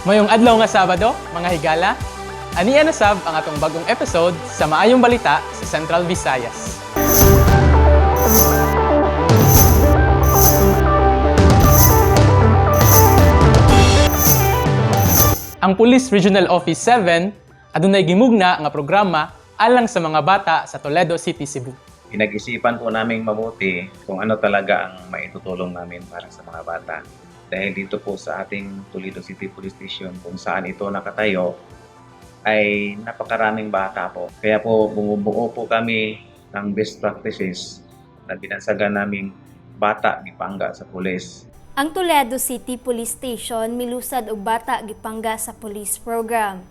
Mayong adlaw nga Sabado, mga higala, ania na sab ang atong bagong episode sa Maayong Balita sa Central Visayas. Ang Police Regional Office 7 adunay gimugna nga programa alang sa mga bata sa Toledo City, Cebu. Pinag-isipan po naming mabuti kung ano talaga ang maitutulong namin para sa mga bata. Dahil dito po sa ating Toledo City Police Station, kung saan ito nakatayo, ay napakaraming bata po. Kaya po bumubuo po kami ng best practices na binansagan naming Bata Gipangga sa Pulis. Ang Toledo City Police Station milusad og Bata Gipangga sa Police Program.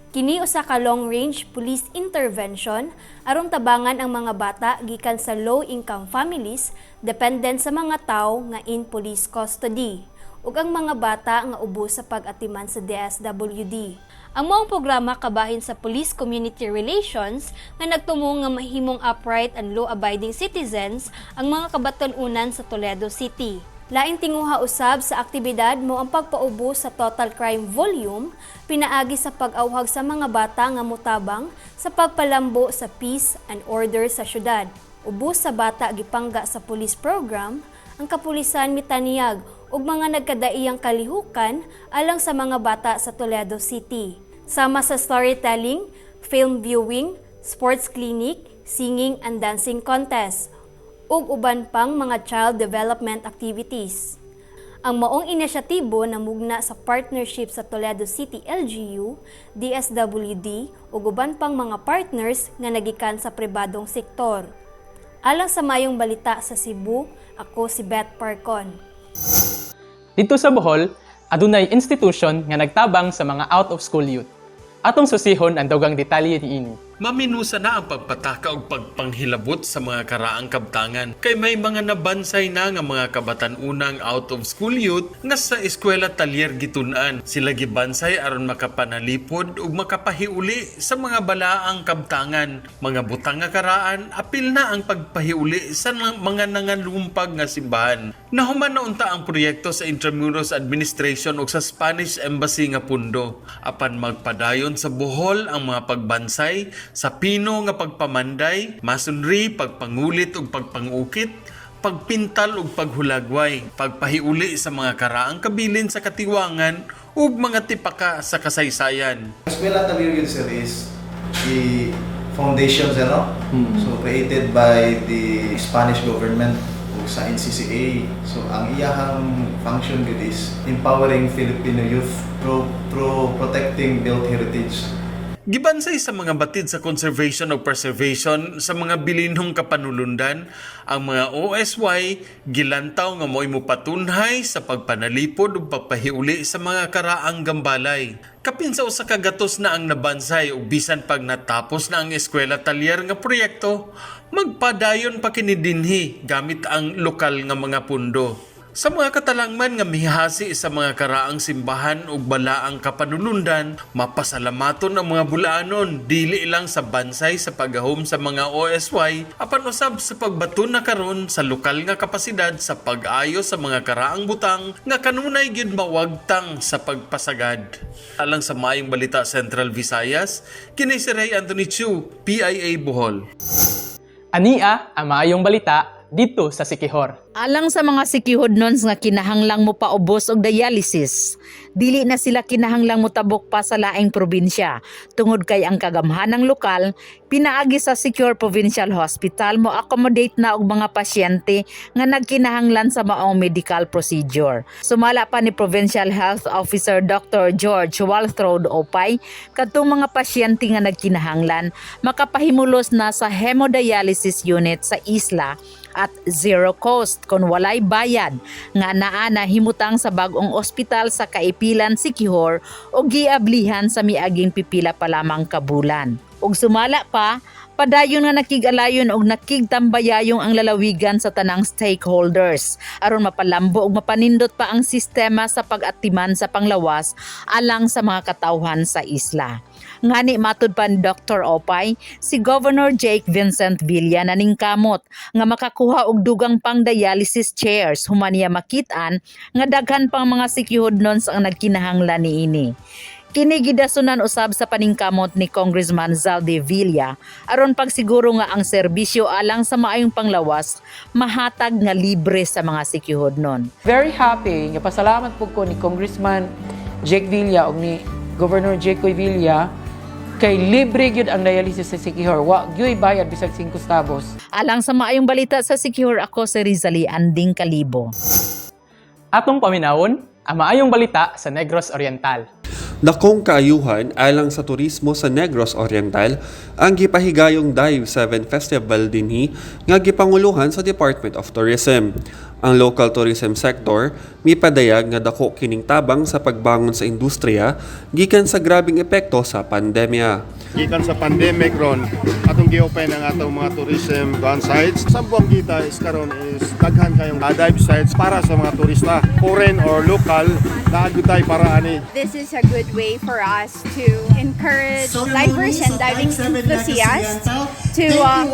Kini usa ka long-range police intervention aron tabangan ang mga bata gikan sa low-income families dependent sa mga tawo nga in police custody ug ang mga bata nga ubos sa pag-atiman sa DSWD. Ang maong programa kabahin sa Police Community Relations nga nagtumo nga mahimong upright and law-abiding citizens ang mga kabatan-unan sa Toledo City. Laing tinguha usab sa aktibidad mao ang pagpaubos sa total crime volume pinaagi sa pag-awhag sa mga bata nga mutabang sa pagpalambo sa peace and order sa syudad. Ubos sa Bata Gipangga sa Police Program, ang kapulisan mitaniyag og mga nagkadaiyang kalihukan alang sa mga bata sa Toledo City. Sama sa storytelling, film viewing, sports clinic, singing and dancing contest, ug uban pang mga child development activities. Ang maong inisyatibo namugna sa partnership sa Toledo City LGU, DSWD ug uban pang mga partners nga nagikan sa pribadong sektor. Alang sa Maayong Balita sa Cebu, ako si Beth Parcon. Dito sa Bohol, adunay institution nga nagtabang sa mga out of school youth. Atong susihon ang dugang detalye niini. Maminusa na ang pagpataka og pagpanghilabot sa mga karaang kabtangan kay may mga nabansay na nga mga kabatan-unang out of school youth nga sa eskwela talyer gitun-an. Sila gibansay aron makapanalipod ug makapahiuli sa mga balaang kabtangan, mga butang nga karaan, apil na ang pagpahiuli sa mga nangalumpag nga simbahan. Nahuman na unta ang proyekto sa Intramuros Administration ug sa Spanish Embassy nga pundo. Apan magpadayon sa Bohol ang mga pagbansay sa pino nga pagpamanday, masonry, pagpangulit ug pagpangukit, pagpintal ug paghulagway, pagpahiuli sa mga karaang kabilin sa katiwangan ug mga tipaka sa kasaysayan. Eskwela Talyer yun, sir, is the foundation, sir, no? So created by the Spanish government ug sa NCCA. So ang iyahang function gud is empowering Filipino youth through protecting built heritage. Gibansay sa mga batid sa conservation o preservation sa mga bilinhong kapanulundan, ang mga OSY gilantaw nga mo'y mopatunhay sa pagpanalipod ug pagpahiuli sa mga karaang gambalay. Kapin sa 100 na ang nabansay ug bisan pag natapos na ang eskwela talyer nga proyekto, magpadayon pa kini dinhi gamit ang lokal nga mga pundo. Sa mga katalangman nga mihasi sa mga karaang simbahan ug balaang kapanulundan, mapasalamaton ang mga Bulaanon dili lang sa bansay sa paggahom sa mga OSY apan usab sa pagbaton na karon sa lokal nga kapasidad sa pag-ayo sa mga karaang butang nga kanunay gyud mawagtang sa pagpasagad. Alang sa Maayong Balita Central Visayas, kini si Ray Anthony Chu, PIA Bohol. Ania ang Maayong Balita dito sa Siquijor. Alang sa mga Siquijodnons nga kinahanglang mo paubos og dialysis, dili na sila kinahanglang motabok pa sa laing probinsya tungod kay ang kagamhanang lokal pinaagi sa Siquijor Provincial Hospital mo accommodate na og mga pasyente nga nagkinahanglan sa maong medical procedure. Sumala pa ni Provincial Health Officer Dr. George Walthrod Opay, kadtong mga pasyente nga nagkinahanglan makapahimulos na sa hemodialysis unit sa isla at zero cost kon walay bayad nga naa na himutang sa bag-ong ospital sa Kaipilan, Siquijor o giablihan sa miaging pipila pa lamang ka bulan. Ug sumala pa, padayon nga nakig-alayon og nakigtambayayong ang lalawigan sa tanang stakeholders aron mapalambo ug mapanindot pa ang sistema sa pag-atiman sa panglawas alang sa mga katawhan sa isla. Ngani matud pa ni Dr. Opay, si Governor Jake Vincent Villa naningkamot nga makakuha og dugang pang dialysis chairs human niya makit-an nga daghan pang mga Siquijornons ang nagkinahanglan niini. Kini gidasunan usab sa paningkamot ni Congressman Zaldy Villa aron pagsiguro nga ang serbisyo alang sa maayong panglawas mahatag nga libre sa mga Siquijornon. Very happy nga pasalamat pud ko ni Congressman Jake Villa ug ni Governor Jake Villa kay libre gyud ang dialysis sa Siquijor. Wa gyud bayad bisag 5 centavos. Alang sa maayong balita sa Siquijor, ako si Rizali Anding Kalibo. Atong paminawon ang maayong balita sa Negros Oriental. Dakong kaayuhan alang sa turismo sa Negros Oriental ang gipahigayong Dive 7 Festival dinhi nga gipanguluhan sa Department of Tourism. Ang local tourism sector mipadayag nga dako kining tabang sa pagbangon sa industriya gikan sa grabeng epekto sa pandemya. Gikan sa pandemic ron, atong gi-open ang atong mga tourism gun sites. Zamboanguita is karon is daghan kayong dive sites para sa mga turista, foreign or local, naa gyud tay para ani. This is a good way for us to encourage divers and diving enthusiasts to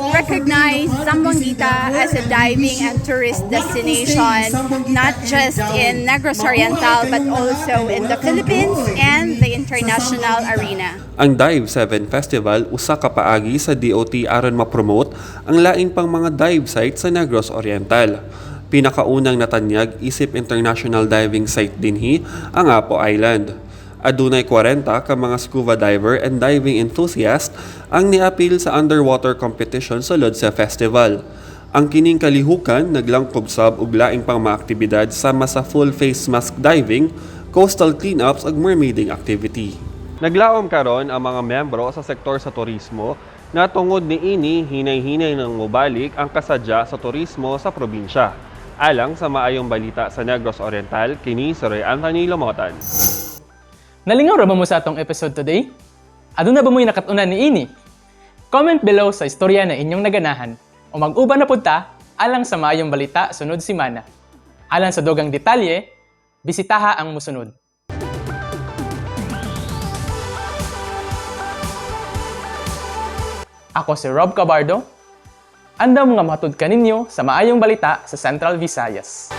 recognize Zamboanguita as a diving and tourist destination, not just in Negros Oriental, but also in the Philippines and the international arena. Ang Dive 7 Festival usa ka paagi sa DOT aron ma-promote ang lain pang mga dive site sa Negros Oriental. Pinakaunang natanyag isip international diving site dinhi ang Apo Island. Adunay 40 ka mga scuba diver and diving enthusiast ang niapil sa underwater competition sulod sa festival. Ang kining kalihukan naglangkob sab og laing pang mga aktibidad sama sa full face mask diving, coastal cleanups ug mermaiding activity. Naglaom karon ang mga membro sa sektor sa turismo nga tungod niini hinay-hinay nang mobalik ang kasadya sa turismo sa probinsya. Alang sa maayong balita sa Negros Oriental, kini si Roy Anthony Lomotan. Nalingaw ra ba mo sa atong episode today? Aduna ba mo'y nakatunan niini? Comment below sa istorya na inyong naganahan o mag-uban na pud ta alang sa maayong balita sunod simana. Alang sa dugang detalye, bisitaha ang musunod. Ako si Rob Cabardo. Andam nga matud kaninyo sa maayong balita sa Central Visayas.